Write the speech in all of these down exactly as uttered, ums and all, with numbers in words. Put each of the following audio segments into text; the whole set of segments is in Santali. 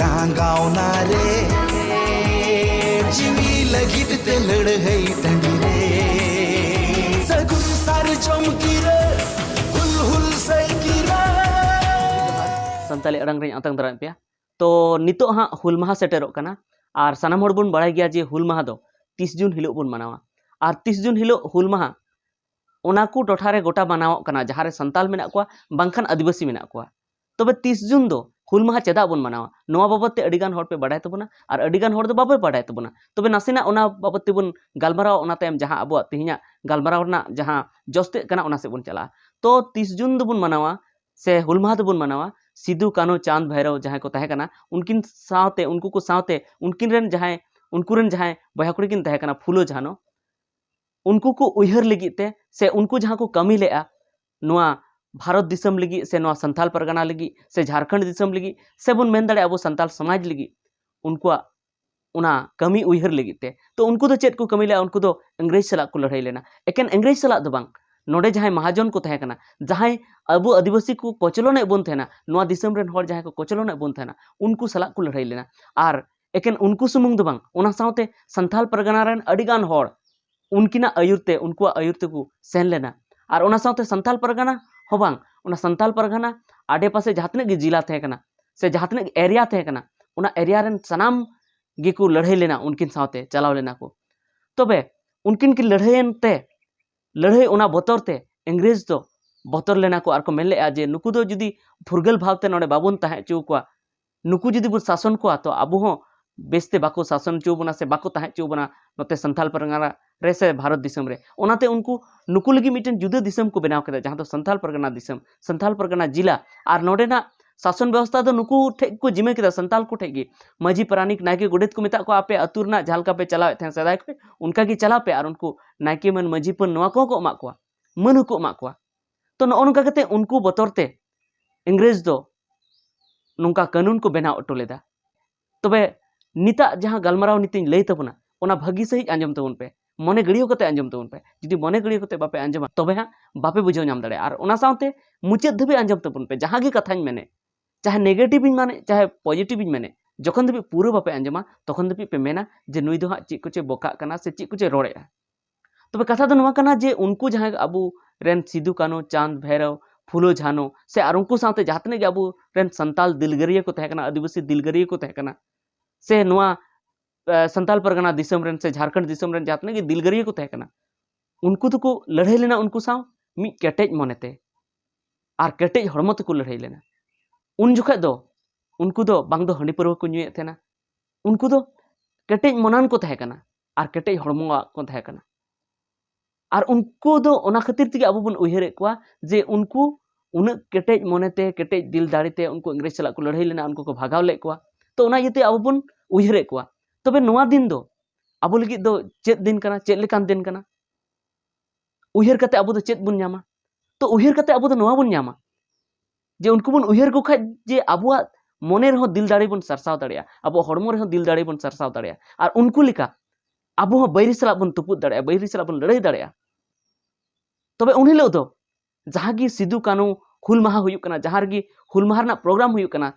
ᱨᱟᱸᱜᱟᱣᱱᱟ ᱨᱮ ᱡᱤᱣᱤ ᱞᱟᱹᱜᱤᱫ ᱛᱮ ᱞᱟᱹᱲᱦᱟᱹᱭ ᱴᱟᱺᱰᱤ ᱨᱮ ᱥᱟᱹᱜᱩᱱ ᱥᱟᱨᱡᱚᱢ ᱜᱤᱨᱟᱹ ᱦᱩᱞ ᱦᱩᱞ ᱥᱟᱹᱭ ᱜᱤᱨᱟᱹ᱾ ᱥᱟᱱᱛᱟᱲᱤ ᱟᱲᱟᱝ ᱨᱤᱧ ᱟᱛᱟᱝ ᱫᱟᱨᱟᱢᱮᱫ ᱯᱮᱭᱟ᱾ ᱛᱚ ᱱᱤᱛᱚᱜ ᱦᱟᱸᱜ ᱦᱩᱞ ᱢᱟᱦᱟ ᱥᱮᱴᱮᱨᱚᱜ ᱠᱟᱱᱟ ᱟᱨ ᱥᱟᱱᱟᱢ ᱦᱚᱲ ᱵᱚᱱ ᱵᱟᱲᱟᱭ ᱜᱮᱭᱟ ᱡᱮ ᱦᱩᱞ ᱢᱟᱦᱟ ᱫᱚ ᱛᱤᱥ ᱡᱩᱱ ᱦᱤᱞᱳᱜ ᱵᱚᱱ ᱢᱟᱱᱟᱣᱟ᱾ ᱟᱨ ᱛᱤᱥ ᱡᱩᱱ ᱦᱤᱞᱳᱜ ᱦᱩᱞ ᱢᱟᱦᱟ ᱚᱱᱟ ᱠᱚ ᱴᱚᱴᱷᱟ ᱨᱮ ᱜᱚᱴᱟ ᱢᱟᱱᱟᱣᱚᱜ ᱠᱟᱱᱟ ᱡᱟᱦᱟᱸ ᱨᱮ ᱥᱟᱱᱛᱟᱲ ᱢᱮᱱᱟᱜ ᱠᱚᱣᱟ ᱵᱟᱝᱠᱷᱟᱱ ᱟᱹᱫᱤᱵᱟᱹᱥᱤ ᱢᱮᱱᱟᱜ ᱠᱚᱣᱟ᱾ ᱛᱚᱵᱮ ᱛᱤᱥ ᱡᱩᱱ ᱫᱚ ᱦᱩᱞ ᱢᱟᱦᱟ ᱪᱮᱫᱟᱜ ᱵᱚᱱ ᱢᱟᱱᱟᱣᱟ, ᱱᱚᱣᱟ ᱵᱟᱵᱚᱫ ᱛᱮ ᱟᱹᱰᱤ ᱜᱟᱱ ᱦᱚᱲ ᱯᱮ ᱵᱟᱰᱟᱭ ᱛᱟᱵᱚᱱᱟ ᱟᱨ ᱟᱹᱰᱤ ᱜᱟᱱ ᱦᱚᱲ ᱫᱚ ᱵᱟᱯᱮ ᱵᱟᱰᱟᱭ ᱛᱟᱵᱚᱱᱟ᱾ ᱛᱚᱵᱮ ᱱᱟᱥᱮᱱᱟᱜ ᱚᱱᱟ ᱵᱟᱵᱚᱫ ᱛᱮᱵᱚᱱ ᱜᱟᱞᱢᱟᱨᱟᱣᱟ, ᱚᱱᱟ ᱛᱟᱭᱚᱢ ᱡᱟᱦᱟᱸ ᱟᱵᱚᱣᱟᱜ ᱛᱮᱦᱮᱧᱟᱜ ᱜᱟᱞᱢᱟᱨᱟᱣ ᱨᱮᱱᱟᱜ ᱡᱟᱦᱟᱸ ᱡᱚᱥ ᱛᱮᱫ ᱠᱟᱱᱟ ᱚᱱᱟ ᱥᱮᱫ ᱵᱚᱱ ᱪᱟᱞᱟᱜᱼᱟ᱾ ᱛᱚ ᱛᱤᱥ ᱡᱩᱱ ᱫᱚᱵᱚᱱ ᱢᱟᱱᱟᱣᱟ ᱥᱮ ᱦᱩᱞ ᱢᱟᱦᱟ ᱫᱚᱵᱚᱱ ᱢᱟᱱᱟᱣᱟ ᱥᱤᱫᱩ, ᱠᱟᱹᱱᱦᱩ, ᱪᱟᱸᱫᱽ, ᱵᱷᱟᱭᱨᱚ ᱡᱟᱦᱟᱸᱭ ᱠᱚ ᱛᱟᱦᱮᱸ ᱠᱟᱱᱟ, ᱩᱱᱠᱤᱱ ᱥᱟᱶᱛᱮ, ᱩᱱᱠᱩ ᱠᱚ ᱥᱟᱶᱛᱮ ᱩᱱᱠᱤᱱ ᱨᱮᱱ ᱡᱟᱦᱟᱸᱭ, ᱩᱱᱠᱩ ᱨᱮᱱ ᱡᱟᱦᱟᱸᱭ ᱵᱚᱭᱦᱟ ᱠᱩᱲᱤ ᱠᱤᱱ ᱛᱟᱦᱮᱸ ᱠᱟᱱᱟ, ᱯᱷᱩᱞᱳ ᱡᱷᱟᱱᱚ, ᱩᱱᱠᱩ ᱠᱚ ᱩᱭᱦᱟᱹᱨ ᱞᱟᱹᱜᱤᱫ ᱛᱮ ᱥᱮ ᱩᱱᱠᱩ ᱡᱟᱦᱟᱸ ᱠᱚ ᱠᱟᱹᱢᱤ ᱞᱮᱜᱼᱟ ᱱᱚᱣᱟ ᱵᱷᱟᱨᱚᱛ ᱫᱤᱥᱚᱢ ᱞᱟᱹᱜᱤᱫ ᱥᱮ ᱱᱚᱣᱟ ᱥᱟᱱᱛᱟᱞ ᱯᱟᱨᱜᱟᱱᱟ ᱞᱟᱹᱜᱤᱫ ᱥᱮ ᱡᱷᱟᱲᱠᱷᱚᱸᱰ ᱫᱤᱥᱚᱢ ᱞᱟᱹᱜᱤᱫ ᱥᱮ ᱵᱚᱱ ᱢᱮᱱ ᱫᱟᱲᱮᱭᱟᱜᱼᱟ ᱟᱵᱚ ᱥᱟᱱᱛᱟᱞ ᱥᱚᱢᱟᱡᱽ ᱞᱟᱹᱜᱤᱫ, ᱩᱱᱠᱩᱣᱟᱜ ᱚᱱᱟ ᱠᱟᱹᱢᱤ ᱩᱭᱦᱟᱹᱨ ᱞᱟᱹᱜᱤᱫ ᱛᱮ᱾ ᱛᱚ ᱩᱱᱠᱩ ᱫᱚ ᱪᱮᱫ ᱠᱚ ᱠᱟᱹᱢᱤ ᱞᱮᱜᱼᱟ? ᱩᱱᱠᱩ ᱫᱚ ᱤᱝᱨᱮᱡᱽ ᱥᱟᱞᱟᱜ ᱠᱚ ᱞᱟᱹᱲᱦᱟᱹᱭ ᱞᱮᱱᱟ᱾ ᱮᱠᱮᱱ ᱤᱝᱨᱮᱡᱽ ᱥᱟᱞᱟᱜ ᱫᱚ ᱵᱟᱝ, ᱱᱚᱰᱮ ᱡᱟᱦᱟᱸᱭ ᱢᱟᱦᱟᱡᱚᱱ ᱠᱚ ᱛᱟᱦᱮᱸ ᱠᱟᱱᱟ, ᱡᱟᱦᱟᱸᱭ ᱟᱵᱚ ᱟᱹᱫᱤᱵᱟᱹᱥᱤ ᱠᱚ ᱠᱚᱪᱞᱚᱱᱮᱫ ᱵᱚᱱ ᱛᱟᱦᱮᱱᱟ, ᱱᱚᱣᱟ ᱫᱤᱥᱚᱢ ᱨᱮᱱ ᱦᱚᱲ ᱡᱟᱦᱟᱸᱭ ᱠᱚ ᱠᱚᱪᱞᱚᱱᱮᱫ ᱵᱚᱱ ᱛᱟᱦᱮᱱᱟ, ᱩᱱᱠᱩ ᱥᱟᱞᱟᱜ ᱠᱚ ᱞᱟᱹᱲᱦᱟᱹᱭ ᱞᱮᱱᱟ᱾ ᱟᱨ ᱮᱠᱮᱱ ᱩᱱᱠᱩ ᱥᱩᱢᱩᱝ ᱫᱚ ᱵᱟᱝ, ᱚᱱᱟ ᱥᱟᱶᱛᱮ ᱥᱟᱱᱛᱟᱞ ᱯᱟᱨᱜᱟᱱᱟ ᱨᱮᱱ ᱟᱹᱰᱤ ᱜᱟᱱ ᱦᱚᱲ ᱩᱱᱠᱤᱱᱟᱜ ᱟᱹᱭᱩᱨ ᱛᱮ, ᱩᱱᱠᱩᱣᱟᱜ ᱟᱹᱭᱩᱨ ᱛᱮᱠᱚ ᱥᱮᱱ ᱞᱮᱱᱟ᱾ ᱟᱨ ᱚᱱᱟ ᱥᱟᱶᱛᱮ ᱥᱟᱱᱛᱟᱞ ᱯᱟᱨᱜᱟᱱᱟ ᱦᱚᱸ ᱵᱟᱝ, ᱚᱱᱟ ᱥᱟᱱᱛᱟᱞ ᱯᱟᱨᱜᱟᱱᱟ ᱟᱰᱮᱯᱟᱥᱮ ᱡᱟᱦᱟᱸ ᱛᱤᱱᱟᱹᱜ ᱜᱮ ᱡᱮᱞᱟ ᱛᱟᱦᱮᱸ ᱠᱟᱱᱟ ᱥᱮ ᱡᱟᱦᱟᱸ ᱛᱤᱱᱟᱹᱜ ᱜᱮ ᱮᱨᱤᱭᱟ ᱛᱟᱦᱮᱸ ᱠᱟᱱᱟ, ᱚᱱᱟ ᱮᱨᱤᱭᱟ ᱨᱮᱱ ᱥᱟᱱᱟᱢ ᱜᱮᱠᱚ ᱞᱟᱹᱲᱦᱟᱹᱭ ᱞᱮᱱᱟ, ᱩᱱᱠᱤᱱ ᱥᱟᱶᱛᱮ ᱪᱟᱞᱟᱣ ᱞᱮᱱᱟ ᱠᱚ᱾ ᱛᱚᱵᱮ ᱩᱱᱠᱤᱱ ᱠᱤᱱ ᱞᱟᱹᱲᱦᱟᱹᱭᱮᱱ ᱛᱮ, ᱞᱟᱹᱲᱦᱟᱹᱭ ᱚᱱᱟ ᱵᱚᱛᱚᱨ ᱛᱮ ᱤᱝᱨᱮᱡᱽ ᱫᱚ ᱵᱚᱛᱚᱨ ᱞᱮᱱᱟ ᱠᱚ ᱟᱨ ᱠᱚ ᱢᱮᱱ ᱞᱮᱫᱼᱟ ᱡᱮ ᱱᱩᱠᱩ ᱫᱚ ᱡᱩᱫᱤ ᱯᱷᱩᱨᱜᱟᱹᱞ ᱵᱷᱟᱵᱽ ᱛᱮ ᱱᱚᱰᱮ ᱵᱟᱵᱚᱱ ᱛᱟᱦᱮᱸ ᱦᱚᱪᱚ ᱟᱠᱚᱣᱟ, ᱱᱩᱠᱩ ᱡᱩᱫᱤ ᱵᱚᱱ ᱥᱟᱥᱚᱱ ᱠᱚᱣᱟ ᱛᱚ ᱟᱵᱚ ᱦᱚᱸ ᱵᱮᱥᱛᱮ ᱵᱟᱠᱚ ᱥᱟᱥᱚᱱ ᱦᱚᱪᱚ ᱵᱚᱱᱟ ᱥᱮ ᱵᱟᱠᱚ ᱛᱟᱦᱮᱸ ᱦᱚᱪᱚ ᱵᱚᱱᱟ ᱱᱚᱛᱮ ᱥᱟᱱᱛᱟᱞ ᱯᱟᱨᱜᱟᱱᱟ ᱨᱮ ᱥᱮ ᱵᱷᱟᱨᱚᱛ ᱫᱤᱥᱚᱢ ᱨᱮ᱾ ᱚᱱᱟᱛᱮ ᱩᱱᱠᱩ ᱱᱩᱠᱩ ᱞᱟᱹᱜᱤᱫ ᱢᱤᱫᱴᱮᱱ ᱡᱩᱫᱟᱹ ᱫᱤᱥᱚᱢ ᱠᱚ ᱵᱮᱱᱟᱣ ᱠᱮᱫᱟ, ᱡᱟᱦᱟᱸ ᱫᱚ ᱥᱟᱱᱛᱟᱞ ᱯᱟᱨᱜᱟᱱᱟ ᱫᱤᱥᱚᱢ, ᱥᱟᱱᱛᱟᱞ ᱯᱟᱨᱜᱟᱱᱟ ᱡᱮᱞᱟ᱾ ᱟᱨ ᱱᱚᱰᱮᱱᱟᱜ ᱥᱟᱥᱚᱱ ᱵᱮᱵᱚᱥᱛᱷᱟ ᱫᱚ ᱱᱩᱠᱩ ᱴᱷᱮᱡ ᱠᱚ ᱡᱤᱢᱟᱹ ᱠᱮᱫᱟ, ᱥᱟᱱᱛᱟᱞ ᱠᱚ ᱴᱷᱮᱡ ᱜᱮ᱾ ᱢᱟᱹᱡᱷᱤ, ᱯᱟᱨᱟᱱᱤᱠ, ᱱᱟᱭᱠᱮ, ᱜᱚᱰᱮᱛ ᱠᱚ ᱢᱮᱛᱟᱜ ᱠᱚᱣᱟ, ᱟᱯᱮ ᱟᱹᱛᱩ ᱨᱮᱱᱟᱜ ᱡᱟᱦᱟᱸ ᱞᱮᱠᱟ ᱯᱮ ᱪᱟᱞᱟᱣᱮᱫ ᱛᱟᱦᱮᱸᱫ ᱥᱮᱫᱟᱭ ᱠᱷᱚᱱ, ᱚᱱᱠᱟ ᱜᱮ ᱪᱟᱞᱟᱣ ᱯᱮ᱾ ᱟᱨ ᱩᱱᱠᱩ ᱱᱟᱭᱠᱮ ᱢᱟᱹᱱ, ᱢᱟᱹᱡᱷᱤ ᱢᱟᱹᱱ, ᱱᱚᱣᱟ ᱠᱚᱦᱚᱸ ᱠᱚ ᱮᱢᱟᱜ ᱠᱚᱣᱟ, ᱢᱟᱹᱱ ᱦᱚᱸᱠᱚ ᱮᱢᱟᱜ ᱠᱚᱣᱟ᱾ ᱛᱚ ᱱᱚᱜᱼᱚ ᱱᱚᱝᱠᱟ ᱠᱟᱛᱮ ᱩᱱᱠᱩ ᱵᱚᱛᱚᱨ ᱛᱮ ᱤᱝᱨᱮᱡᱽ ᱫᱚ ᱱᱚᱝᱠᱟ ᱠᱟᱹᱱᱩᱱ ᱠᱚ ᱵᱮᱱᱟᱣ ᱦᱚᱴᱚ ᱞᱮᱫᱟ᱾ ᱛᱚᱵᱮ ᱱᱤᱛᱟᱜ ᱡᱟᱦᱟᱸ ᱜᱟᱞᱢᱟᱨᱟᱣ ᱱᱤᱛᱤᱧ ᱞᱟᱹᱭ ᱛᱟᱵᱚᱱᱟ, ᱚᱱᱟ ᱵᱷᱟᱹᱜᱤ ᱥᱟᱺᱦᱤᱡ ᱟᱸᱡᱚᱢ ᱛᱟᱵᱚᱱ ᱯᱮ, ᱢᱚᱱᱮ ᱜᱟᱹᱲᱭᱟᱹᱣ ᱠᱟᱛᱮ ᱟᱸᱡᱚᱢ ᱛᱟᱵᱚᱱ ᱯᱮ᱾ ᱡᱩᱫᱤ ᱢᱚᱱᱮ ᱜᱟᱹᱲᱭᱟᱹᱣ ᱠᱟᱛᱮ ᱵᱟᱯᱮ ᱟᱸᱡᱚᱢᱟ, ᱛᱚᱵᱮ ᱦᱟᱸᱜ ᱵᱟᱯᱮ ᱵᱩᱡᱷᱟᱹᱣ ᱧᱟᱢ ᱫᱟᱲᱮᱭᱟᱜᱼᱟ᱾ ᱟᱨ ᱚᱱᱟ ᱥᱟᱶᱛᱮ ᱢᱩᱪᱟᱹᱫ ᱫᱷᱟᱹᱵᱤᱡ ᱟᱸᱡᱚᱢ ᱛᱟᱵᱚᱱ ᱯᱮ, ᱡᱟᱦᱟᱸ ᱜᱮ ᱠᱟᱛᱷᱟᱧ ᱢᱮᱱᱮᱫ, ᱪᱟᱦᱮ negative ᱤᱧ ᱢᱟᱱᱮ ᱪᱟᱦᱮ positive ᱤᱧ ᱢᱟᱱᱮ, ᱡᱚᱠᱷᱚᱱ ᱫᱷᱟᱹᱵᱤᱡ ᱯᱩᱨᱟᱹ ᱵᱟᱯᱮ ᱟᱸᱡᱚᱢᱟ ᱛᱚᱠᱷᱚᱱ ᱫᱷᱟᱹᱵᱤᱡ ᱯᱮ ᱢᱮᱱᱟ ᱡᱮ ᱱᱩᱭ ᱫᱚ ᱦᱟᱸᱜ ᱪᱮᱫ ᱠᱚᱪᱚᱭ ᱵᱚᱠᱟᱜ ᱠᱟᱱᱟ ᱥᱮ ᱪᱮᱫ ᱠᱚᱪᱚᱭ ᱨᱚᱲᱮᱫᱼᱟ᱾ ᱛᱚᱵᱮ ᱠᱟᱛᱷᱟ ᱫᱚ ᱱᱚᱣᱟ ᱠᱟᱱᱟ ᱡᱮ ᱩᱱᱠᱩ ᱡᱟᱦᱟᱸᱭ ᱟᱵᱚ ᱨᱮᱱ ᱥᱤᱫᱩ ᱠᱟᱹᱱᱦᱩ ᱪᱟᱸᱫᱽ ᱵᱷᱟᱭᱨᱳ ᱯᱷᱩᱞᱳ ᱡᱷᱟᱱᱳ ᱥᱮ ᱟᱨ ᱩᱱᱠᱩ ᱥᱟᱶᱛᱮ ᱡᱟᱦᱟᱸ ᱛᱤᱱᱟᱹᱜ ᱜᱮ ᱟᱵᱚ ᱨᱮᱱ ᱥᱟᱱᱛᱟᱞ ᱫᱤᱞᱜᱟᱹᱨᱤᱭᱟᱹ ᱠᱚ ᱛᱟᱦᱮᱸ ᱠᱟᱱᱟ, ᱟᱹᱫᱤᱵᱟᱹᱥᱤ ᱫᱤᱞᱜᱟᱹᱨᱤᱭᱟᱹ ᱠᱚ ᱛᱟᱦᱮᱸ ᱠᱟᱱᱟ, ᱥᱮ ᱱᱚᱣᱟ ᱥᱟᱱᱛᱟᱞ ᱯᱟᱨᱜᱟᱱᱟ ᱫᱤᱥᱚᱢ ᱨᱮᱱ ᱥᱮ ᱡᱷᱟᱲᱠᱷᱚᱸᱰ ᱫᱤᱥᱚᱢ ᱨᱮᱱ ᱡᱟᱦᱟᱸ ᱛᱤᱱᱟᱹᱜ ᱜᱮ ᱫᱤᱞᱜᱟᱹᱨᱤᱭᱟᱹ ᱠᱚ ᱛᱟᱦᱮᱸ ᱠᱟᱱᱟ, ᱩᱱᱠᱩ ᱫᱚᱠᱚ ᱞᱟᱹᱲᱦᱟᱹᱭ ᱞᱮᱱᱟ ᱩᱱᱠᱩ ᱥᱟᱶ ᱢᱤᱫ ᱠᱮᱴᱮᱡ ᱢᱚᱱᱮᱛᱮ ᱟᱨ ᱠᱮᱴᱮᱡ ᱦᱚᱲᱢᱚ ᱛᱮᱠᱚ ᱞᱟᱹᱲᱦᱟᱹᱭ ᱞᱮᱱᱟ᱾ ᱩᱱ ᱡᱚᱠᱷᱚᱱ ᱫᱚ ᱩᱱᱠᱩ ᱫᱚ ᱵᱟᱝ ᱫᱚ ᱦᱟᱺᱰᱤ ᱯᱟᱹᱨᱣᱟᱹ ᱠᱚ ᱧᱩᱭᱮᱫ ᱛᱟᱦᱮᱱᱟ, ᱩᱱᱠᱩ ᱫᱚ ᱠᱮᱴᱮᱡ ᱢᱚᱱᱟᱱ ᱠᱚ ᱛᱟᱦᱮᱸ ᱠᱟᱱᱟ ᱟᱨ ᱠᱮᱴᱮᱡ ᱦᱚᱲᱢᱚᱣᱟᱜ ᱠᱚ ᱛᱟᱦᱮᱸ ᱠᱟᱱᱟ᱾ ᱟᱨ ᱩᱱᱠᱩ ᱫᱚ ᱚᱱᱟ ᱠᱷᱟᱹᱛᱤᱨ ᱛᱮᱜᱮ ᱟᱵᱚ ᱵᱚᱱ ᱩᱭᱦᱟᱹᱨᱮᱫ ᱠᱚᱣᱟ ᱡᱮ ᱩᱱᱠᱩ ᱩᱱᱟᱹᱜ ᱠᱮᱴᱮᱡ ᱢᱚᱱᱮᱛᱮ, ᱠᱮᱴᱮᱡ ᱫᱤᱞ ᱫᱟᱲᱮᱛᱮ ᱩᱱᱠᱩ ᱤᱝᱨᱮᱡᱽ ᱥᱟᱞᱟᱜ ᱠᱚ ᱞᱟᱹᱲᱦᱟᱹᱭ ᱞᱮᱱᱟ, ᱩᱱᱠᱩ ᱠᱚ ᱵᱷᱟᱜᱟᱣ ᱞᱮᱫ ᱠᱚᱣᱟ᱾ ᱛᱚ ᱚᱱᱟ ᱤᱭᱟᱹᱛᱮ ᱟᱵᱚ ᱵᱚᱱ ᱩᱭᱦᱟᱹᱨᱮᱫ ᱠᱚᱣᱟ᱾ ᱛᱚᱵᱮ ᱱᱚᱣᱟ ᱫᱤᱱ ᱫᱚ ᱟᱵᱚ ᱞᱟᱹᱜᱤᱫ ᱫᱚ ᱪᱮᱫ ᱫᱤᱱ ᱠᱟᱱᱟ, ᱪᱮᱫ ᱞᱮᱠᱟᱱ ᱫᱤᱱ ᱠᱟᱱᱟ? ᱩᱭᱦᱟᱹᱨ ᱠᱟᱛᱮ ᱟᱵᱚ ᱫᱚ ᱪᱮᱫ ᱵᱚᱱ ᱧᱟᱢᱟ? ᱛᱚ ᱩᱭᱦᱟᱹᱨ ᱠᱟᱛᱮ ᱟᱵᱚ ᱫᱚ ᱱᱚᱣᱟ ᱵᱚᱱ ᱧᱟᱢᱟ ᱡᱮ ᱩᱱᱠᱩ ᱵᱚᱱ ᱩᱭᱦᱟᱹᱨ ᱠᱚ ᱠᱷᱟᱡ ᱡᱮ ᱟᱵᱚᱣᱟᱜ ᱢᱚᱱᱮ ᱨᱮᱦᱚᱸ ᱫᱤᱞ ᱫᱟᱲᱮ ᱵᱚᱱ ᱥᱟᱨᱥᱟᱣ ᱫᱟᱲᱮᱭᱟᱜᱼᱟ, ᱟᱵᱚᱣᱟᱜ ᱦᱚᱲᱢᱚ ᱨᱮᱦᱚᱸ ᱫᱤᱞ ᱫᱟᱲᱮ ᱵᱚᱱ ᱥᱟᱨᱥᱟᱣ ᱫᱟᱲᱮᱭᱟᱜᱼᱟ, ᱟᱨ ᱩᱱᱠᱩ ᱞᱮᱠᱟ ᱟᱵᱚ ᱦᱚᱸ ᱵᱟᱹᱭᱨᱤ ᱥᱟᱞᱟᱜ ᱵᱚᱱ ᱛᱩᱯᱩᱫ ᱫᱟᱲᱮᱭᱟᱜᱼᱟ, ᱵᱟᱹᱭᱨᱤ ᱥᱟᱞᱟᱜ ᱵᱚᱱ ᱞᱟᱹᱲᱦᱟᱹᱭ ᱫᱟᱲᱮᱭᱟᱜᱼᱟ᱾ ᱛᱚᱵᱮ ᱩᱱ ᱦᱤᱞᱳᱜ ᱫᱚ ᱡᱟᱦᱟᱸ ᱜᱮ ᱥᱤᱫᱩ ᱠᱟᱹᱱᱦᱩ ᱦᱩᱞ ᱢᱟᱦᱟ ᱦᱩᱭᱩᱜ ᱠᱟᱱᱟ, ᱡᱟᱦᱟᱸ ᱨᱮᱜᱮ ᱦᱩᱞ ᱢᱟᱦᱟ ᱨᱮᱱᱟᱜ ᱯᱨᱳᱜᱨᱟᱢ ᱦᱩᱭᱩᱜ ᱠᱟᱱᱟ,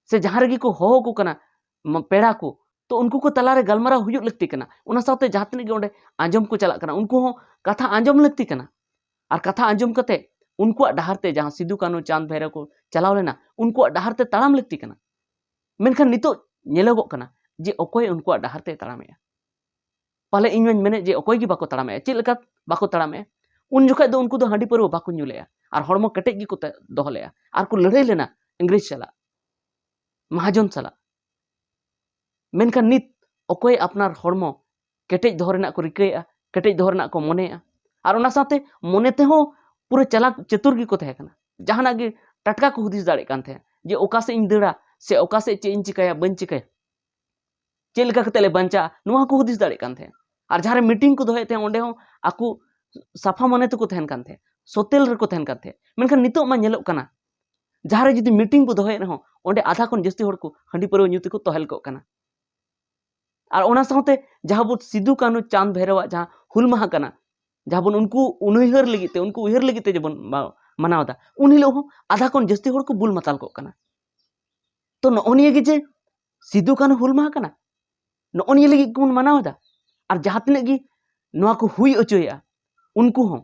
ᱥᱮ ᱡᱟᱦᱟᱸ ᱨᱮᱜᱮ ᱠᱚ ᱦᱚᱦᱚ ᱠᱚ ᱠᱟᱱᱟ ᱢ-, ᱯᱮᱲᱟ ᱠᱚ, ᱛᱚ ᱩᱱᱠᱩ ᱠᱚ ᱛᱟᱞᱟᱨᱮ ᱜᱟᱞᱢᱟᱨᱟᱣ ᱦᱩᱭᱩᱜ ᱞᱟᱹᱠᱛᱤ ᱠᱟᱱᱟ᱾ ᱚᱱᱟ ᱥᱟᱶᱛᱮ ᱡᱟᱦᱟᱸ ᱛᱤᱱᱟᱹᱜ ᱜᱮ ᱚᱸᱰᱮ ᱟᱸᱡᱚᱢ ᱠᱚ ᱪᱟᱞᱟᱜ ᱠᱟᱱᱟ ᱩᱱᱠᱩ ᱦᱚᱸ ᱠᱟᱛᱷᱟ ᱟᱸᱡᱚᱢ ᱞᱟᱹᱠᱛᱤ ᱠᱟᱱᱟ᱾ ᱟᱨ ᱠᱟᱛᱷᱟ ᱟᱸᱡᱚᱢ ᱠᱟᱛᱮ ᱩᱱᱠᱩᱣᱟᱜ ᱰᱟᱦᱟᱨ ᱛᱮ ᱡᱟᱦᱟᱸ ᱥᱤᱫᱩ ᱠᱟᱹᱱᱦᱩ ᱪᱟᱸᱫᱽ ᱵᱷᱟᱭᱨᱳ ᱠᱚ ᱪᱟᱞᱟᱣ ᱞᱮᱱᱟ ᱩᱱᱠᱩᱣᱟᱜ ᱰᱟᱦᱟᱨ ᱛᱮ ᱛᱟᱲᱟᱢ ᱞᱟᱹᱠᱛᱤ ᱠᱟᱱᱟ᱾ ᱢᱮᱱᱠᱷᱟᱱ ᱱᱤᱛᱚᱜ ᱧᱮᱞᱚᱜᱚᱜ ᱠᱟᱱᱟ ᱡᱮ ᱚᱠᱚᱭ ᱩᱱᱠᱩᱣᱟᱜ ᱰᱟᱦᱟᱨ ᱛᱮᱭ ᱛᱟᱲᱟᱢᱮᱜᱼᱟ᱾ ᱯᱟᱞᱮ ᱤᱧ ᱢᱟᱧ ᱢᱮᱱᱮᱫ ᱡᱮ ᱚᱠᱚᱭ ᱜᱮ ᱵᱟᱠᱚ ᱛᱟᱲᱟᱢᱮᱜᱼᱟ᱾ ᱪᱮᱫ ᱞᱮᱠᱟ ᱵᱟᱠᱚ ᱛᱟᱲᱟᱢᱮᱜᱼᱟ? ᱩᱱ ᱡᱚᱠᱷᱚᱱ ᱫᱚ ᱩᱱᱠᱩ ᱫᱚ ᱦᱟᱺᱰᱤ ᱯᱟᱹᱨᱣᱟᱹ ᱵᱟᱠᱚ ᱧᱩ ᱞᱮᱜᱼᱟ ᱟᱨ ᱦᱚᱲᱢᱚ ᱠᱮᱴᱮᱡ ᱜᱮᱠᱚ ᱛᱮ-, ᱫᱚᱦᱚ ᱞᱮᱜᱼᱟ ᱟᱨ ᱠᱚ ᱞᱟᱹᱲᱦᱟᱹᱭ ᱞᱮᱱᱟ ᱤᱝᱨᱮᱡᱽ ᱥᱟᱞᱟᱜ, ᱢᱟᱦᱟᱡᱚᱱ ᱥᱟᱞᱟᱜ᱾ ᱢᱮᱱᱠᱷᱟᱱ ᱱᱤᱛ ᱚᱠᱚᱭ ᱟᱯᱱᱟᱨ ᱦᱚᱲᱢᱚ ᱠᱮᱴᱮᱡ ᱫᱚᱦᱚ ᱨᱮᱱᱟᱜ ᱠᱚ ᱨᱤᱠᱟᱹᱭᱮᱜᱼᱟ, ᱠᱮᱴᱮᱡ ᱫᱚᱦᱚ ᱨᱮᱱᱟᱜ ᱠᱚ ᱢᱚᱱᱮᱭᱮᱜᱼᱟ? ᱟᱨ ᱚᱱᱟ ᱥᱟᱶᱛᱮ ᱢᱚᱱᱮ ᱛᱮᱦᱚᱸ ᱯᱩᱨᱟᱹ ᱪᱟᱞᱟᱠ ᱪᱟᱹᱛᱩᱨ ᱜᱮᱠᱚ ᱛᱟᱦᱮᱸ ᱠᱟᱱᱟ᱾ ᱡᱟᱦᱟᱱᱟᱜ ᱜᱮ ᱴᱟᱴᱠᱟ ᱠᱚ ᱦᱩᱫᱤᱥ ᱫᱟᱲᱮᱭᱟᱜ ᱠᱟᱱ ᱛᱟᱦᱮᱸᱫ ᱡᱮ ᱚᱠᱟ ᱥᱮᱫ ᱤᱧ ᱫᱟᱹᱲᱟ ᱥᱮ ᱚᱠᱟ ᱥᱮᱫ ᱪᱮᱫ ᱤᱧ ᱪᱤᱠᱟᱹᱭᱟ, ᱵᱟᱹᱧ ᱪᱤᱠᱟᱹᱭᱟ, ᱪᱮᱫ ᱞᱮᱠᱟ ᱠᱟᱛᱮ ᱞᱮ ᱵᱟᱧᱪᱟᱜᱼᱟ, ᱱᱚᱣᱟ ᱦᱚᱸᱠᱚ ᱦᱩᱫᱤᱥ ᱫᱟᱲᱮᱭᱟᱜ ᱠᱟᱱ ᱛᱟᱦᱮᱸᱫ᱾ ᱟᱨ ᱡᱟᱦᱟᱸ ᱨᱮ ᱢᱤᱴᱤᱝ ᱠᱚ ᱫᱚᱦᱚᱭᱮᱫ ᱛᱟᱦᱮᱸᱫ ᱚᱸᱰᱮ ᱦᱚᱸ ᱟᱠᱚ ᱥᱟᱯᱷᱟ ᱢᱚᱱᱮ ᱛᱮᱠᱚ ᱛᱟᱦᱮᱱ ᱠᱟᱱ ᱛᱟᱦᱮᱸᱫ, ᱥᱚᱛᱮᱞ ᱨᱮᱠᱚ ᱛᱟᱦᱮᱱ ᱠᱟᱱ ᱛᱟᱦᱮᱸᱫ᱾ ᱢᱮᱱᱠᱷᱟᱱ ᱱᱤᱛᱚᱜ ᱢᱟ ᱧᱮᱞᱚᱜ ᱠᱟᱱᱟ ᱡᱟᱦᱟᱸ ᱨᱮ ᱡᱩᱫᱤ ᱢᱤᱴᱤᱝ ᱠᱚ ᱫᱚᱦᱚᱭᱮᱫ ᱨᱮᱦᱚᱸ ᱚᱸᱰᱮ ᱟᱫᱷᱟ ᱠᱷᱚᱱ ᱡᱟᱹᱥᱛᱤ ᱦᱚᱲ ᱠᱚ ᱦᱟᱺᱰᱤ ᱯᱟᱹᱨᱣᱟᱹ ᱧᱩ ᱛᱮᱠᱚ ᱛᱚᱦᱮᱞ ᱠᱚᱜ ᱠᱟᱱᱟ᱾ ᱟᱨ ᱚᱱᱟ ᱥᱟᱶᱛᱮ ᱡᱟᱦᱟᱸ ᱵᱚ ᱥᱤᱫᱩ ᱠᱟᱹᱱᱦᱩ ᱪᱟᱸᱫᱽ ᱵᱷᱟᱭᱨᱳᱣᱟᱜ ᱡᱟᱦᱟᱸ ᱦᱩᱞ ᱢᱟᱦᱟ ᱠᱟᱱᱟ, ᱡᱟᱦᱟᱸ ᱵᱚᱱ ᱩᱱᱠᱩ ᱩᱱᱩᱭᱦᱟᱹᱨ ᱞᱟᱹᱜᱤᱫ ᱛᱮ, ᱩᱱᱠᱩ ᱩᱭᱦᱟᱹᱨ ᱞᱟᱹᱜᱤᱫ ᱛᱮ ᱡᱮᱵᱚᱱ ᱢᱟ-, ᱢᱟᱱᱟᱣ ᱮᱫᱟ, ᱩᱱ ᱦᱤᱞᱳᱜ ᱦᱚᱸ ᱟᱫᱷᱟ ᱠᱷᱚᱱ ᱡᱟᱹᱥᱛᱤ ᱦᱚᱲ ᱠᱚ ᱵᱩᱞ ᱢᱟᱛᱟᱞ ᱠᱚᱜ ᱠᱟᱱᱟ᱾ ᱛᱚ ᱱᱚᱜᱼᱚ ᱱᱤᱭᱟᱹ ᱜᱮ ᱡᱮ ᱥᱤᱫᱩ ᱠᱟᱹᱱᱦᱩ ᱦᱩᱞ ᱢᱟᱦᱟ ᱠᱟᱱᱟ, ᱱᱚᱜᱼᱚ ᱱᱤᱭᱟᱹ ᱞᱟᱹᱜᱤᱫ ᱜᱮᱵᱚᱱ ᱢᱟᱱᱟᱣ ᱮᱫᱟ᱾ ᱟᱨ ᱡᱟᱦᱟᱸ ᱛᱤᱱᱟᱹᱜ ᱜᱮ ᱱᱚᱣᱟ ᱠᱚ ᱦᱩᱭ ᱦᱚᱪᱚᱭᱮᱫᱼᱟ, ᱩᱱᱠᱩ ᱦᱚᱸ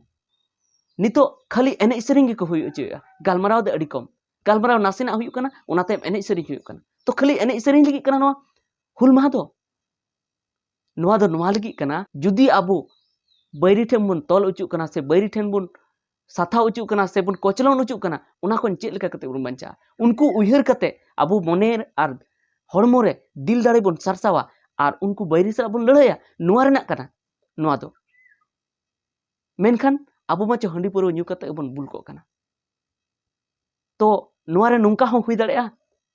ᱱᱤᱛᱚᱜ ᱠᱷᱟᱹᱞᱤ ᱮᱱᱮᱡ ᱥᱮᱨᱮᱧ ᱜᱮᱠᱚ ᱦᱩᱭ ᱦᱚᱪᱚᱭᱮᱫᱼᱟ᱾ ᱜᱟᱞᱢᱟᱨᱟᱣ ᱫᱚ ᱟᱹᱰᱤ ᱠᱚᱢ, ᱜᱟᱞᱢᱟᱨᱟᱣ ᱱᱟᱥᱮᱱᱟᱜ ᱦᱩᱭᱩᱜ ᱠᱟᱱᱟ, ᱚᱱᱟ ᱛᱟᱭᱚᱢ ᱮᱱᱮᱡ ᱥᱮᱨᱮᱧ ᱦᱩᱭᱩᱜ ᱠᱟᱱᱟ᱾ ᱛᱚ ᱠᱷᱟᱹᱞᱤ ᱮᱱᱮᱡ ᱥᱮᱨᱮᱧ ᱞᱟᱹᱜᱤᱫ ᱠᱟᱱᱟ ᱱᱚᱣᱟ ᱦᱩᱞ ᱢᱟᱦᱟ ᱫᱚ? ᱱᱚᱣᱟ ᱫᱚ ᱱᱚᱣᱟ ᱞᱟᱹᱜᱤᱫ ᱠᱟᱱᱟ, ᱡᱩᱫᱤ ᱟᱵᱚ ᱵᱟᱹᱭᱨᱤ ᱴᱷᱮᱱ ᱵᱚᱱ ᱛᱚᱞ ᱚᱪᱚᱜ ᱠᱟᱱᱟ ᱥᱮ ᱵᱟᱹᱭᱨᱤ ᱴᱷᱮᱱ ᱵᱚᱱ ᱥᱟᱛᱷᱟᱣ ᱚᱪᱚᱜ ᱠᱟᱱᱟ ᱥᱮ ᱵᱚᱱ ᱠᱚᱪᱞᱚᱱ ᱚᱪᱚᱜ ᱠᱟᱱᱟ, ᱚᱱᱟ ᱠᱷᱚᱱ ᱪᱮᱫ ᱞᱮᱠᱟ ᱠᱟᱛᱮ ᱵᱚᱱ ᱵᱟᱧᱪᱟᱜᱼᱟ? ᱩᱱᱠᱩ ᱩᱭᱦᱟᱹᱨ ᱠᱟᱛᱮ ᱟᱵᱚ ᱢᱚᱱᱮ ᱟᱨ ᱦᱚᱲᱢᱚ ᱨᱮ ᱫᱤᱞ ᱫᱟᱲᱮ ᱵᱚᱱ ᱥᱟᱨᱥᱟᱣᱟ ᱟᱨ ᱩᱱᱠᱩ ᱵᱟᱹᱭᱨᱤ ᱥᱟᱞᱟᱜ ᱵᱚᱱ ᱞᱟᱹᱲᱦᱟᱹᱭᱟ, ᱱᱚᱣᱟ ᱨᱮᱱᱟᱜ ᱠᱟᱱᱟ ᱱᱚᱣᱟ ᱫᱚ᱾ ᱢᱮᱱᱠᱷᱟᱱ ᱟᱵᱚ ᱢᱟ ᱪᱚ ᱦᱟᱺᱰᱤ ᱯᱟᱹᱣᱨᱟᱹ ᱧᱩ ᱠᱟᱛᱮ ᱵᱚᱱ ᱵᱩᱞ ᱠᱚᱜ ᱠᱟᱱᱟ᱾ ᱛᱚ ᱱᱚᱣᱟ ᱨᱮ ᱱᱚᱝᱠᱟ ᱦᱚᱸ ᱦᱩᱭ ᱫᱟᱲᱮᱭᱟᱜᱼᱟ,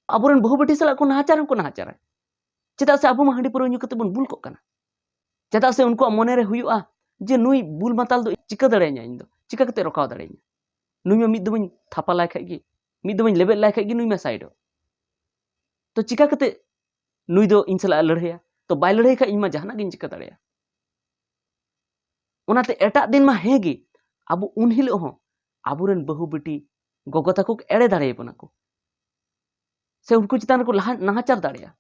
ᱟᱵᱚᱨᱮᱱ ᱵᱟᱹᱦᱩ ᱵᱤᱴᱤ ᱥᱟᱞᱟᱜ ᱠᱚ ᱱᱟᱦᱟᱪᱟᱨ ᱦᱚᱸᱠᱚ ᱱᱟᱦᱟᱪᱟᱨᱟ᱾ ᱪᱮᱫᱟᱜ ᱥᱮ ᱟᱵᱚ ᱢᱟ ᱦᱟᱺᱰᱤ ᱯᱟᱹᱣᱨᱟᱹ ᱧᱩ ᱠᱟᱛᱮ ᱵᱚᱱ ᱵᱩᱞ ᱠᱚᱜ ᱠᱟᱱᱟ᱾ ᱪᱮᱫᱟᱜ ᱥᱮ ᱩᱱᱠᱩᱣᱟᱜ ᱢᱚᱱᱮ ᱨᱮ ᱦᱩᱭᱩᱜᱼᱟ ᱡᱮ ᱱᱩᱭ ᱵᱩᱞ ᱢᱟᱛᱟᱞ ᱫᱚ ᱪᱤᱠᱟᱹ ᱫᱟᱲᱮᱭᱟᱹᱧᱟ, ᱤᱧ ᱫᱚ ᱪᱤᱠᱟᱹ ᱠᱟᱛᱮ ᱨᱚᱠᱟᱣ ᱫᱟᱲᱮᱭᱟᱹᱧᱟ? ᱱᱩᱭ ᱢᱟ ᱢᱤᱫ ᱫᱚᱢ ᱤᱧ ᱛᱷᱟᱯᱟ ᱞᱟᱭ ᱠᱷᱟᱡ ᱜᱮ, ᱢᱤᱫ ᱫᱚᱢ ᱤᱧ ᱞᱮᱵᱮᱫ ᱞᱟᱭ ᱠᱷᱟᱡ ᱜᱮ ᱱᱩᱭ ᱢᱟ ᱥᱟᱭᱤᱰᱚᱜ᱾ ᱛᱚ ᱪᱤᱠᱟ ᱠᱟᱛᱮ ᱱᱩᱭ ᱫᱚ ᱤᱧ ᱥᱟᱞᱟᱜ ᱮ ᱞᱟᱹᱲᱦᱟᱹᱭᱟ? ᱛᱚ ᱵᱟᱭ ᱞᱟᱹᱲᱦᱟᱹᱭ ᱠᱷᱟᱡ ᱤᱧ ᱢᱟ ᱡᱟᱦᱟᱱᱟᱜ ᱜᱤᱧ ᱪᱤᱠᱟᱹ ᱫᱟᱲᱮᱭᱟᱜᱼᱟ᱾ ᱚᱱᱟᱛᱮ ᱮᱴᱟᱜ ᱫᱤᱱ ᱢᱟ ᱦᱮᱸ ᱜᱮ, ᱟᱵᱚ ᱩᱱ ᱦᱤᱞᱳᱜ ᱦᱚᱸ ᱟᱵᱚᱨᱮᱱ ᱵᱟᱹᱦᱩ ᱵᱤᱴᱤ ᱜᱚᱜᱚ ᱛᱟᱠᱚ ᱠᱚ ᱮᱲᱮ ᱫᱟᱲᱮᱭᱟᱵᱚᱱᱟ ᱠᱚ, ᱥᱮ ᱩᱱᱠᱩ ᱪᱮᱛᱟᱱ ᱨᱮᱠᱚ ᱞᱟᱦᱟ ᱱᱟᱦᱟᱪᱟᱨ ᱫᱟᱲᱮᱭᱟᱜᱼᱟ᱾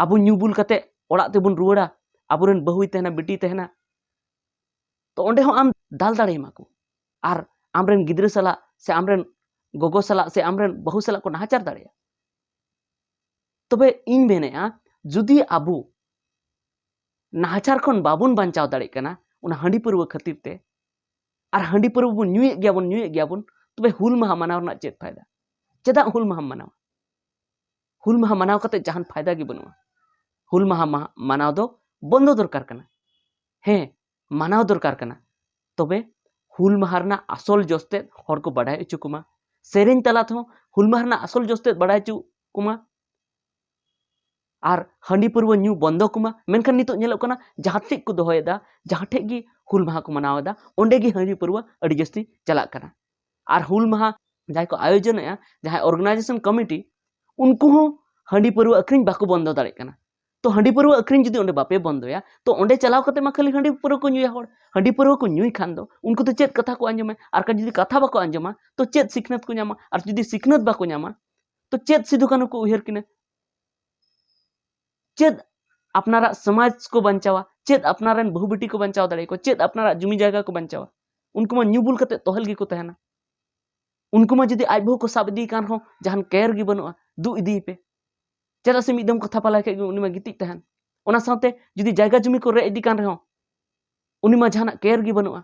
ᱟᱵᱚ ᱧᱩ ᱵᱩᱞ ᱠᱟᱛᱮ ᱚᱲᱟᱜ ᱛᱮᱵᱚᱱ ᱨᱩᱣᱟᱹᱲᱟ, ᱟᱵᱚᱨᱮᱱ ᱵᱟᱹᱦᱩᱭ ᱛᱟᱦᱮᱱᱟ, ᱵᱤᱴᱤᱭ ᱛᱟᱦᱮᱱᱟ, ᱛᱚ ᱚᱸᱰᱮ ᱦᱚᱸ ᱟᱢ ᱫᱟᱞ ᱫᱟᱲᱮᱭᱟᱢᱟ ᱠᱚ᱾ ᱟᱨ ᱟᱢᱨᱮᱱ ᱜᱤᱫᱽᱨᱟᱹ ᱥᱟᱞᱟᱜ ᱥᱮ ᱟᱢᱨᱮᱱ ᱜᱚᱜᱚ ᱥᱟᱞᱟᱜ ᱥᱮ ᱟᱢᱨᱮᱱ ᱵᱟᱹᱦᱩ ᱥᱟᱞᱟᱜ ᱠᱚ ᱱᱟᱦᱟᱪᱟᱨ ᱫᱟᱲᱮᱭᱟᱜᱼᱟ᱾ ᱛᱚᱵᱮ ᱤᱧ ᱢᱮᱱᱮᱫᱼᱟ, ᱡᱩᱫᱤ ᱟᱵᱚ ᱱᱟᱦᱟᱪᱟᱨ ᱠᱷᱚᱱ ᱵᱟᱵᱚᱱ ᱵᱟᱧᱪᱟᱣ ᱫᱟᱲᱮᱭᱟᱜ ᱠᱟᱱᱟ ᱚᱱᱟ ᱦᱟᱺᱰᱤ ᱯᱟᱹᱨᱣᱟᱹ ᱠᱷᱟᱹᱛᱤᱨ ᱛᱮ, ᱟᱨ ᱦᱟᱺᱰᱤ ᱯᱟᱹᱨᱣᱟᱹ ᱵᱚᱱ ᱧᱩᱭᱮᱫ ᱜᱮᱭᱟ ᱵᱚᱱ, ᱧᱩᱭᱮᱫ ᱜᱮᱭᱟ ᱵᱚᱱ, ᱛᱚᱵᱮ ᱦᱩᱞ ᱢᱟᱦᱟ ᱢᱟᱱᱟᱣ ᱨᱮᱱᱟᱜ ᱪᱮᱫ ᱯᱷᱟᱭᱫᱟ? ᱪᱮᱫᱟᱜ ᱦᱩᱞ ᱢᱟᱦᱟᱢ ᱢᱟᱱᱟᱣᱟ? ᱦᱩᱞ ᱢᱟᱦᱟ ᱢᱟᱱᱟᱣ ᱠᱟᱛᱮ ᱡᱟᱦᱟᱱ ᱯᱷᱟᱭᱫᱟ ᱜᱮ ᱵᱟᱹᱱᱩᱜᱼᱟ᱾ ᱦᱩᱞ ᱢᱟᱦᱟ ᱢᱟ-, ᱢᱟᱱᱟᱣ ᱫᱚ ᱵᱚᱱᱫᱚ ᱫᱚᱨᱠᱟᱨ ᱠᱟᱱᱟ᱾ ᱦᱮᱸ, ᱢᱟᱱᱟᱣ ᱫᱚᱨᱠᱟᱨ ᱠᱟᱱᱟ᱾ ᱛᱚᱵᱮ ᱦᱩᱞ ᱢᱟᱦᱟ ᱨᱮᱱᱟᱜ ᱟᱥᱚᱞ ᱡᱚᱥ ᱛᱮᱫ ᱦᱚᱲ ᱠᱚ ᱵᱟᱰᱟᱭ ᱦᱚᱪᱚ ᱠᱚᱢᱟ, ᱥᱮᱨᱮᱧ ᱛᱟᱞᱟ ᱛᱮᱦᱚᱸ ᱦᱩᱞ ᱢᱟᱦᱟ ᱨᱮᱱᱟᱜ ᱟᱥᱚᱞ ᱡᱚᱥ ᱛᱮᱫ ᱵᱟᱰᱟᱭ ᱦᱚᱪᱚ ᱠᱚᱢᱟ, ᱟᱨ ᱦᱟᱺᱰᱤ ᱯᱟᱹᱨᱣᱟᱹ ᱧᱩ ᱵᱚᱱᱫᱚ ᱠᱚᱢᱟ᱾ ᱢᱮᱱᱠᱷᱟᱱ ᱱᱤᱛᱚᱜ ᱧᱮᱞᱚᱜ ᱠᱟᱱᱟ, ᱡᱟᱦᱟᱸ ᱴᱷᱮᱡ ᱠᱚ ᱫᱚᱦᱚᱭᱮᱫᱟ, ᱡᱟᱦᱟᱸ ᱴᱷᱮᱡ ᱜᱮ ᱦᱩᱞ ᱢᱟᱦᱟ ᱠᱚ ᱢᱟᱱᱟᱣ ᱮᱫᱟ, ᱚᱸᱰᱮ ᱜᱮ ᱦᱟᱺᱰᱤ ᱯᱟᱹᱨᱣᱟᱹ ᱟᱹᱰᱤ ᱡᱟᱹᱥᱛᱤ ᱪᱟᱞᱟᱜ ᱠᱟᱱᱟ᱾ ᱟᱨ ᱦᱩᱞ ᱢᱟᱦᱟ ᱡᱟᱦᱟᱸᱭ ᱠᱚ ᱟᱭᱳᱡᱚᱱᱮᱜᱼᱟ, ᱡᱟᱦᱟᱸᱭ ᱚᱨᱜᱟᱱᱟᱭᱡᱮᱥᱚᱱ ᱠᱚᱢᱤᱴᱤ, ᱩᱱᱠᱩ ᱦᱚᱸ ᱦᱟᱺᱰᱤ ᱯᱟᱹᱨᱣᱟᱹ ᱟᱹᱠᱷᱨᱤᱧ ᱵᱟᱠᱚ ᱵᱚᱱᱫᱚ ᱫᱟᱲᱮᱭᱟᱜ ᱠᱟᱱᱟ᱾ ᱛᱚ ᱦᱟᱺᱰᱤ ᱯᱟᱹᱨᱣᱟᱹ ᱟᱹᱠᱷᱨᱤᱧ ᱡᱩᱫᱤ ᱚᱸᱰᱮ ᱵᱟᱯᱮ ᱵᱚᱱᱫᱚᱭᱟ, ᱛᱚ ᱚᱸᱰᱮ ᱪᱟᱞᱟᱣ ᱠᱟᱛᱮ ᱢᱟ ᱠᱷᱟᱹᱞᱤ ᱦᱟᱺᱰᱤ ᱯᱟᱹᱨᱣᱟᱹ ᱠᱚ ᱧᱩᱭᱟ ᱦᱚᱲ᱾ ᱦᱟᱺᱰᱤ ᱯᱟᱹᱨᱣᱟᱹ ᱠᱚ ᱧᱩᱭ ᱠᱷᱟᱱ ᱫᱚ ᱩᱱᱠᱩ ᱫᱚ ᱪᱮᱫ ᱠᱟᱛᱷᱟ ᱠᱚ ᱟᱸᱡᱚᱢᱟ? ᱟᱨ ᱠᱷᱟᱱ ᱡᱩᱫᱤ ᱠᱟᱛᱷᱟ ᱵᱟᱠᱚ ᱟᱸᱡᱚᱢᱟ, ᱛᱚ ᱪᱮᱫ ᱥᱤᱠᱷᱱᱟᱹᱛ ᱠᱚ ᱧᱟᱢᱟ? ᱟᱨ ᱡᱩᱫᱤ ᱥᱤᱠᱷᱱᱟᱹᱛ ᱵᱟᱠᱚ ᱧᱟᱢᱟ, ᱛᱚ ᱪᱮᱫ ᱥᱤᱫᱷᱩ ᱠᱟᱹᱱᱦᱩ ᱠᱚ ᱩᱭᱦᱟᱹᱨ ᱠᱤᱱᱟ? ᱪᱮᱫ ᱟᱯᱱᱟᱨᱟᱜ ᱥᱚᱢᱟᱡᱽ ᱠᱚ ᱵᱟᱧᱪᱟᱣᱟ? ᱪᱮᱫ ᱟᱯᱱᱟᱨ ᱨᱮᱱ ᱵᱟᱹᱦᱩ ᱵᱤᱴᱤ ᱠᱚ ᱵᱟᱧᱪᱟᱣ ᱫᱟᱲᱮᱭᱟᱠᱚᱣᱟ? ᱪᱮᱫ ᱟᱯᱱᱟᱨᱟᱜ ᱡᱩᱢᱤ ᱡᱟᱭᱜᱟ ᱠᱚ ᱵᱟᱧᱪᱟᱣᱟ? ᱩᱱᱠᱩ ᱢᱟ ᱧᱩ ᱵᱩᱞ ᱠᱟᱛᱮ ᱛᱚᱦᱮᱞ ᱜᱮᱠᱚ ᱛᱟᱦᱮᱱᱟ᱾ ᱩᱱᱠᱩ ᱢᱟ ᱡᱩᱫᱤ ᱟᱡ ᱵᱟᱹᱦᱩ ᱠᱚ ᱥᱟᱵ ᱤᱫᱤᱭᱮ ᱠᱟᱱ ᱨᱮᱦᱚᱸ ᱡᱟᱦᱟᱱ ᱠᱮᱭᱟᱨ ᱜᱮ ᱵᱟᱹᱱᱩᱜᱼᱟ, ᱫᱩ ᱤᱫᱤᱭᱮᱯᱮ᱾ ᱪᱮᱫᱟᱜ ᱥᱮ ᱢᱤᱫ ᱫᱚᱢ ᱠᱚ ᱛᱷᱟᱯᱟ ᱞᱟᱭ ᱠᱷᱟᱡ ᱜᱮ ᱩᱱᱤ ᱢᱟ ᱜᱤᱛᱤᱡ ᱛᱟᱦᱮᱱ᱾ ᱚᱱᱟ ᱥᱟᱶᱛᱮ ᱡᱩᱫᱤ ᱡᱟᱭᱜᱟ ᱡᱩᱢᱤ ᱠᱚ ᱨᱮᱡ ᱤᱫᱤ ᱠᱟᱱ ᱨᱮᱦᱚᱸ ᱩᱱᱤ ᱢᱟ ᱡᱟᱦᱟᱱᱟᱜ ᱠᱮᱭᱟᱨ ᱜᱮ ᱵᱟᱹᱱᱩᱜᱼᱟ᱾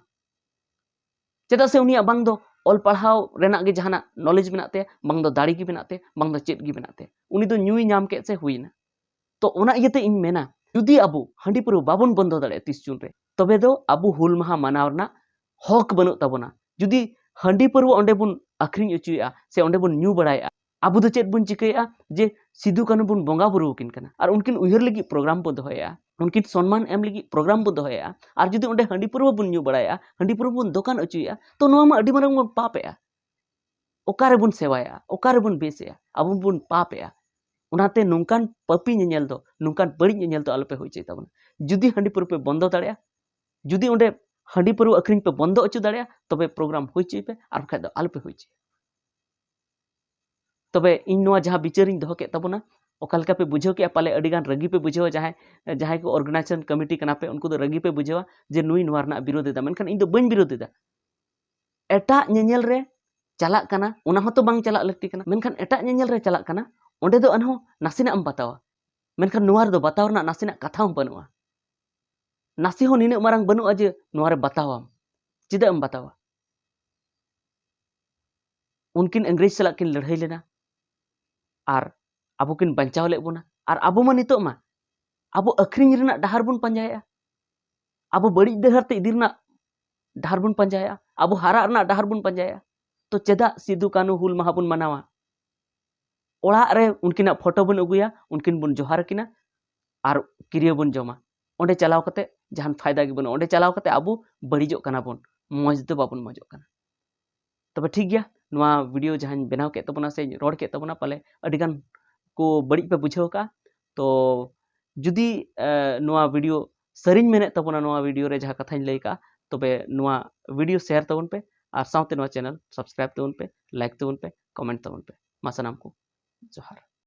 ᱪᱮᱫᱟᱜ ᱥᱮ ᱩᱱᱤᱭᱟᱜ ᱵᱟᱝ ᱫᱚ ᱚᱞ ᱯᱟᱲᱦᱟᱣ ᱨᱮᱱᱟᱜ ᱜᱮ ᱡᱟᱦᱟᱱᱟᱜ ᱱᱚᱞᱮᱡᱽ ᱢᱮᱱᱟᱜ ᱛᱟᱭᱟ, ᱵᱟᱝ ᱫᱚ ᱫᱟᱲᱮ ᱜᱮ ᱢᱮᱱᱟᱜ ᱛᱟᱭᱟ, ᱵᱟᱝ ᱫᱚ ᱪᱮᱫ ᱜᱮ ᱢᱮᱱᱟᱜ ᱛᱟᱭᱟ᱾ ᱩᱱᱤ ᱫᱚ ᱧᱩᱭ ᱧᱟᱢ ᱠᱮᱫ ᱥᱮ ᱦᱩᱭᱱᱟ᱾ ᱛᱚ ᱚᱱᱟ ᱤᱭᱟᱹᱛᱮ ᱤᱧ ᱢᱮᱱᱟ, ᱡᱩᱫᱤ ᱟᱵᱚ ᱦᱟᱺᱰᱤ ᱯᱟᱹᱣᱨᱟᱹ ᱵᱟᱵᱚᱱ ᱵᱚᱱᱫᱚ ᱫᱟᱲᱮᱭᱟᱜᱼᱟ ᱛᱤᱥ ᱡᱩᱱ ᱨᱮ, ᱛᱚᱵᱮ ᱫᱚ ᱟᱵᱚ ᱦᱩᱞ ᱢᱟᱦᱟ ᱢᱟᱱᱟᱣ ᱨᱮᱱᱟᱜ ᱦᱚᱠ ᱵᱟᱹᱱᱩᱜ ᱛᱟᱵᱚᱱᱟ᱾ ᱡᱩᱫᱤ ᱦᱟᱺᱰᱤ ᱯᱟᱹᱨᱣᱟᱹ ᱚᱸᱰᱮ ᱵᱚᱱ ᱟᱹᱠᱷᱨᱤᱧ ᱚᱪᱚᱭᱮᱫᱼᱟ ᱥᱮ ᱚᱸᱰᱮ ᱵᱚᱱ ᱧᱩ ᱵᱟᱲᱟᱭᱮᱫᱼᱟ, ᱟᱵᱚ ᱫᱚ ᱪᱮᱫ ᱵᱚᱱ ᱪᱤᱠᱟᱹᱭᱮᱫᱼᱟ? ᱡᱮ ᱥᱤᱫᱩ ᱠᱟᱹᱱᱦᱩ ᱵᱚᱱ ᱵᱚᱸᱜᱟ ᱵᱩᱨᱩ ᱟᱹᱠᱤᱱ ᱠᱟᱱᱟ ᱟᱨ ᱩᱱᱠᱤᱱ ᱩᱭᱦᱟᱹᱨ ᱞᱟᱹᱜᱤᱫ ᱯᱨᱳᱜᱨᱟᱢ ᱵᱚᱱ ᱫᱚᱦᱚᱭᱮᱫᱼᱟ, ᱩᱱᱠᱤᱱ ᱥᱚᱱᱢᱟᱱ ᱮᱢ ᱞᱟᱹᱜᱤᱫ ᱯᱨᱳᱜᱨᱟᱢ ᱵᱚᱱ ᱫᱚᱦᱚᱭᱮᱫᱼᱟ, ᱟᱨ ᱡᱩᱫᱤ ᱚᱸᱰᱮ ᱦᱟᱺᱰᱤ ᱯᱟᱹᱨᱣᱟᱹ ᱵᱚᱱ ᱧᱩ ᱵᱟᱲᱟᱭᱮᱫᱼᱟ, ᱦᱟᱺᱰᱤ ᱯᱟᱹᱨᱣᱟᱹ ᱵᱚᱱ ᱫᱚᱠᱟᱱ ᱚᱪᱚᱭᱮᱫᱼᱟ, ᱛᱚ ᱱᱚᱣᱟ ᱢᱟ ᱟᱹᱰᱤ ᱢᱟᱨᱟᱝ ᱵᱚᱱ ᱯᱟᱯᱮᱜᱼᱟ᱾ ᱚᱠᱟᱨᱮᱵᱚᱱ ᱥᱮᱵᱟᱭᱟ? ᱚᱠᱟᱨᱮᱵᱚᱱ ᱵᱮᱥᱮᱜᱼᱟ? ᱟᱵᱚ ᱵᱚᱱ ᱯᱟᱯᱮᱜᱼᱟ᱾ ᱚᱱᱟᱛᱮ ᱱᱚᱝᱠᱟᱱ ᱯᱟᱹᱯᱤ ᱧᱮᱧᱮᱞ ᱫᱚ, ᱱᱚᱝᱠᱟᱱ ᱵᱟᱹᱲᱤᱡ ᱧᱮᱧᱮᱞ ᱫᱚ ᱟᱞᱚᱯᱮ ᱦᱩᱭ ᱦᱚᱪᱚᱭ ᱛᱟᱵᱚᱱᱟ᱾ ᱡᱩᱫᱤ ᱦᱟᱺᱰᱤ ᱯᱟᱹᱣᱨᱟᱹ ᱯᱮ ᱵᱚᱱᱫᱚ ᱫᱟᱲᱮᱭᱟᱜᱼᱟ, ᱡᱩᱫᱤ ᱚᱸᱰᱮ ᱦᱟᱺᱰᱤ ᱯᱟᱹᱣᱨᱟᱹ ᱟᱹᱠᱷᱨᱤᱧ ᱯᱮ ᱵᱚᱱᱫᱚ ᱦᱚᱪᱚ ᱫᱟᱲᱮᱭᱟᱜᱼᱟ, ᱛᱚᱵᱮ ᱯᱨᱳᱜᱨᱟᱢ ᱦᱩᱭ ᱦᱚᱪᱚᱭ ᱯᱮ, ᱟᱨ ᱵᱟᱠᱷᱟᱡ ᱫᱚ ᱟᱞᱚᱯᱮ ᱦᱩᱭ ᱦᱚᱪᱚᱭᱟ᱾ ᱛᱚᱵᱮ ᱤᱧ ᱱᱚᱣᱟ ᱡᱟᱦᱟᱸ ᱵᱤᱪᱟᱹᱨᱤᱧ ᱫᱚᱦᱚ ᱠᱮᱫ ᱛᱟᱵᱚᱱᱟ, ᱚᱠᱟ ᱞᱮᱠᱟ ᱯᱮ ᱵᱩᱡᱷᱟᱹᱣ ᱠᱮᱫᱼᱟ? ᱯᱟᱞᱮ ᱟᱹᱰᱤ ᱜᱟᱱ ᱨᱟᱹᱜᱤ ᱯᱮ ᱵᱩᱡᱷᱟᱹᱣᱟ, ᱡᱟᱦᱟᱸᱭ, ᱡᱟᱦᱟᱸᱭ ᱠᱚ ᱚᱨᱜᱟᱱᱟᱭᱡᱮᱥᱚᱱ ᱠᱚᱢᱤᱴᱤ ᱠᱟᱱᱟ ᱯᱮ, ᱩᱱᱠᱩ ᱫᱚ ᱨᱟᱹᱜᱤ ᱯᱮ ᱵᱩᱡᱷᱟᱹᱣᱟ ᱡᱮ ᱱᱩᱭ ᱱᱚᱣᱟ ᱨᱮᱱᱟᱜ ᱵᱤᱨᱳᱫ ᱮᱫᱟ, ᱢᱮᱱᱠᱷᱟᱱ ᱤᱧ ᱫᱚ ᱵᱟᱹᱧ ᱵᱤᱨᱳᱫ ᱮᱫᱟ᱾ ᱮᱴᱟᱜ ᱧᱮᱧᱮᱞ ᱨᱮ ᱪᱟᱞᱟᱜ ᱠᱟᱱᱟ, ᱚᱱᱟ ᱦᱚᱸᱛᱚ ᱵᱟᱝ ᱪᱟᱞᱟᱜ ᱞᱟᱹᱠᱛᱤ ᱠᱟᱱᱟ, ᱢᱮᱱᱠᱷᱟᱱ ᱮᱴᱟᱜ ᱧᱮᱧᱮᱞ ᱨᱮ ᱪᱟᱞᱟᱜ ᱠᱟᱱᱟ, ᱚᱸᱰᱮ ᱫᱚ ᱮᱱᱦᱚᱸ ᱱᱟᱥᱮᱱᱟᱜ ᱮᱢ ᱵᱟᱛᱟᱣᱟ, ᱢᱮᱱᱠᱷᱟᱱ ᱱᱚᱣᱟ ᱨᱮᱫᱚ ᱵᱟᱛᱟᱣ ᱨᱮᱱᱟᱜ ᱱᱟᱥᱮᱱᱟᱜ ᱠᱟᱛᱷᱟ ᱦᱚᱸ ᱵᱟᱹᱱᱩᱜᱼᱟ᱾ ᱱᱟᱥᱮ ᱦᱚᱸ ᱱᱤᱱᱟᱹᱜ ᱢᱟᱨᱟᱝ ᱵᱟᱹᱱᱩᱜᱼᱟ ᱡᱮ ᱱᱚᱣᱟ ᱨᱮ ᱵᱟᱛᱟᱣᱟᱢ᱾ ᱪᱮᱫᱟᱜ ᱮᱢ ᱵᱟᱛᱟᱣᱟ? ᱩᱱᱠᱤᱱ ᱤᱝᱨᱮᱡᱽ ᱥᱟᱞᱟᱜ ᱠᱤᱱ ᱞᱟᱹᱲᱦᱟᱹᱭ ᱞᱮᱱᱟ ᱟᱨ ᱟᱵᱚ ᱠᱤᱱ ᱵᱟᱧᱪᱟᱣ ᱞᱮᱫ ᱵᱚᱱᱟ, ᱟᱨ ᱟᱵᱚ ᱢᱟ ᱱᱤᱛᱚᱜ ᱢᱟ ᱟᱵᱚ ᱟᱹᱠᱷᱨᱤᱧ ᱨᱮᱱᱟᱜ ᱰᱟᱦᱟᱨ ᱵᱚᱱ ᱯᱟᱸᱡᱟᱭᱮᱫᱼᱟ, ᱟᱵᱚ ᱵᱟᱹᱲᱤᱡ ᱰᱟᱦᱟᱨ ᱛᱮ ᱤᱫᱤ ᱨᱮᱱᱟᱜ ᱰᱟᱦᱟᱨ ᱵᱚᱱ ᱯᱟᱸᱡᱟᱭᱮᱫᱼᱟ, ᱟᱵᱚ ᱦᱟᱨᱟᱜ ᱨᱮᱱᱟᱜ ᱰᱟᱦᱟᱨ ᱵᱚᱱ ᱯᱟᱸᱡᱟᱭᱮᱫᱼᱟ᱾ ᱛᱚ ᱪᱮᱫᱟᱜ ᱥᱤᱫᱩ ᱠᱟᱹᱱᱦᱩ ᱦᱩᱞ ᱢᱟᱦᱟ ᱵᱚᱱ ᱢᱟᱱᱟᱣᱟ? ᱚᱲᱟᱜ ᱨᱮ ᱩᱱᱠᱤᱱᱟᱜ ᱯᱷᱳᱴᱳ ᱵᱚᱱ ᱟᱹᱜᱩᱭᱟ, ᱩᱱᱠᱤᱱ ᱵᱚᱱ ᱡᱚᱦᱟᱨ ᱟᱹᱠᱤᱱᱟ ᱟᱨ ᱠᱤᱨᱭᱟᱹ ᱵᱚᱱ ᱡᱚᱢᱟ᱾ ᱚᱸᱰᱮ ᱪᱟᱞᱟᱣ ᱠᱟᱛᱮ ᱡᱟᱦᱟᱱ ᱯᱷᱟᱭᱫᱟ ᱜᱮ ᱵᱟᱹᱱᱩᱜᱼᱟ᱾ ᱚᱸᱰᱮ ᱪᱟᱞᱟᱣ ᱠᱟᱛᱮ ᱟᱵᱚ ᱵᱟᱹᱲᱤᱡᱚᱜ ᱠᱟᱱᱟ ᱵᱚᱱ, ᱢᱚᱡᱽ ᱫᱚ ᱵᱟᱵᱚᱱ ᱢᱚᱡᱚᱜ ᱠᱟᱱᱟ᱾ ᱛᱚᱵᱮ ᱴᱷᱤᱠ ᱜᱮᱭᱟ, ᱱᱚᱣᱟ ᱵᱷᱤᱰᱤᱭᱳ ᱡᱟᱦᱟᱸᱧ ᱵᱮᱱᱟᱣ ᱠᱮᱫ ᱛᱟᱵᱚᱱᱟ ᱥᱮ ᱨᱚᱲ ᱠᱮᱫ ᱛᱟᱵᱚᱱᱟ, ᱯᱟᱞᱮ ᱟᱹᱰᱤ ᱜᱟᱱ ᱠᱚ ᱵᱟᱹᱲᱤᱡ ᱯᱮ ᱵᱩᱡᱷᱟᱹᱣ ᱠᱟᱜᱼᱟ᱾ ᱛᱚ ᱡᱩᱫᱤ, ᱮ, ᱱᱚᱣᱟ ᱵᱷᱤᱰᱤᱭᱳ ᱥᱟᱹᱨᱤᱧ ᱢᱮᱱᱮᱫ ᱛᱟᱵᱚᱱᱟ, ᱱᱚᱣᱟ ᱵᱷᱤᱰᱤᱭᱳ ᱨᱮ ᱡᱟᱦᱟᱸ ᱠᱟᱛᱷᱟᱧ ᱞᱟᱹᱭ ᱠᱟᱜᱼᱟ, ᱛᱚᱵᱮ ᱱᱚᱣᱟ ᱵᱷᱤᱰᱤᱭᱳ ᱥᱮᱭᱟᱨ ᱛᱟᱵᱚᱱ ᱯᱮ ᱟᱨ ᱥᱟᱶᱛᱮ ᱱᱚᱣᱟ ᱪᱮᱱᱮᱞ ᱥᱟᱵᱥᱠᱨᱟᱭᱤᱵ ᱛᱟᱵᱚᱱ ᱯᱮ, ᱞᱟᱭᱤᱠ ᱛᱟᱵᱚᱱ ᱯᱮ, ᱠᱚᱢᱮᱱᱴ ᱛᱟᱵᱚᱱ ᱯᱮ᱾ ᱢᱟ ᱥᱟᱱᱟᱢ ᱠᱚ ᱡᱚᱦᱟᱨ᱾